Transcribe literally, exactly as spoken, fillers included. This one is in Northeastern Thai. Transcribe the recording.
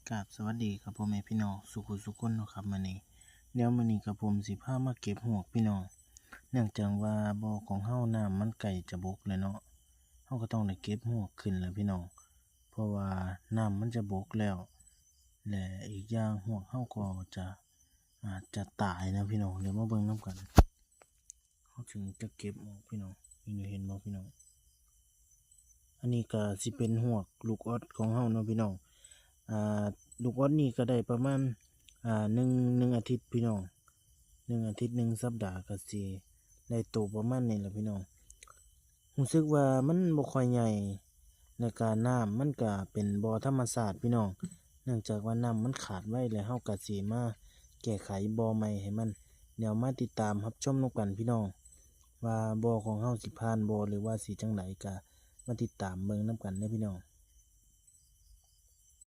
กราบสวัสดีครับพ่อแม่พี่น้องสุขุสุขคนเนาะครับมื้อนี้ เดี๋ยวมื้อนี้ครับผมสิพามาเก็บฮวกพี่น้อง เนื่องจากว่าบ่อของเฮาน้ำมันใกล้จะบกแล้วเนาะ เฮาก็ต้องได้เก็บฮวกขึ้นแล้วพี่น้อง เพราะว่าน้ำมันจะบกแล้ว และอีกอย่างฮวกเฮาก็จะ อาจจะตายนะพี่น้อง เดี๋ยวมาเบิ่งนำกัน เฮาถึงจะเก็บออกพี่น้อง นี่เห็นบ่พี่น้อง อันนี้ก็สิเป็นฮวกลูกออสของเฮาเนาะพี่น้อง อ่า ลูกออสนี่ก็ได้ประมาณ อ่า หนึ่ง หนึ่งอาทิตย์พี่น้อง หนึ่งอาทิตย์ หนึ่งสัปดาห์ก็สิได้โตประมาณนี้แหละพี่น้อง รู้สึกว่ามันบ่ค่อยใหญ่ แล้วก็น้ำมันก็เป็นบ่อธรรมชาติพี่น้อง เนื่องจากว่าน้ำมันขาดไว แล้วเฮาก็สิมาแก้ไขบ่อใหม่ให้มัน เดี๋ยวมาติดตามรับชมนำกันพี่น้อง ว่าบ่อของเฮาสิผ่านบ่ หรือว่าสิจั่งใด ก็มาติดตามเบิ่งนำกันเด้อพี่น้อง